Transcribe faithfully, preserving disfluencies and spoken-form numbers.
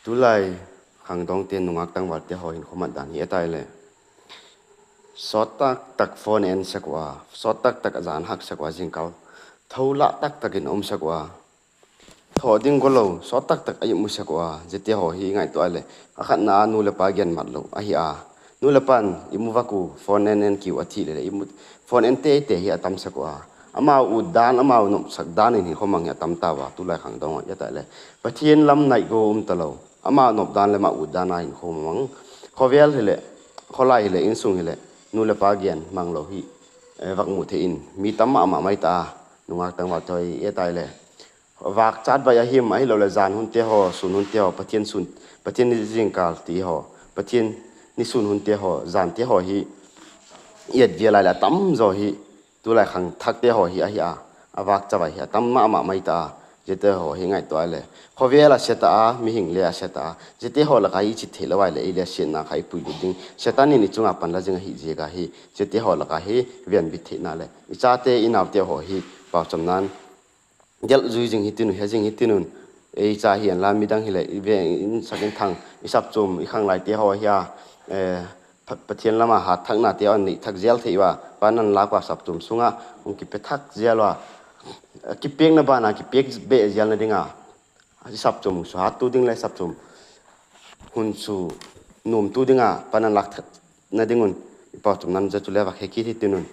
Tulai khangdong te nungak tangval te ho hinkho mat dan hi ahitai le. Sot taktak phone en sek uva, sot taktak ajan hak sek uva, jingkah tholah taktak in um sek uva, tho ding golou, sot taktak a imu sek uva, jete ho hi ngaito a le. Akhatna a nu le pa gen mat lou ahi a. Nu le pan imu vaku, phone en en kiu athi le le, imu, phone en tete hi atam sek uva. Amau ut dan, amau nopsak dan in hinkho mang hi atam tauva, tulai khangdong ahitai le. Pathen lam nai go um talou. Amau nop dan le amau ut dan a hinkho mang. Khovel hile, kholai hile, insung hile, nu le pa gen mang lou hi, eh, vak mu thei in, mi tam mama mai ta a, nungak tangval te ho hi ahitai le. Vak chat vai ahim, ahilou le jan hun te ho, sun hun te ho, Pathen sun, Pathen ni jingkah ti ho, Pathen ni sun hun te ho, jan te ho hi, i et ve lai le atam jo hi, tulai khangthak te ho hi ahi a, avak chavai hi atam mama mai ta a, jete ho hi ngaito a le. Khovel ase ta a, mihing le ase ta a, jete ho laka hi i chit thei lou a le, i le siatna kha i puilut ding. Satan in i chunga panla jing ahi jeh a hi, jete ho laka hi venbit theina le. I chate, i naote ho hi, paucham nan. Del jui jing hitin u, he jing hitin un. Ei cha hi anla midang hile, i ve in sak in thang, i sapchum, i khanglai te ho hi a, eh, Pa-, Pathen lama hat thakna te an nei thak jel thei uva, pan an lak uva sapchum sunga, hung kipe thak jel uva, kipekna bana kipek be jel na dinga, i sapchum suhat tu ding le sapchum hun su nom tu dinga, pan an lak thak na ding un, i paucham nan ja chu le vak he kit hitin un.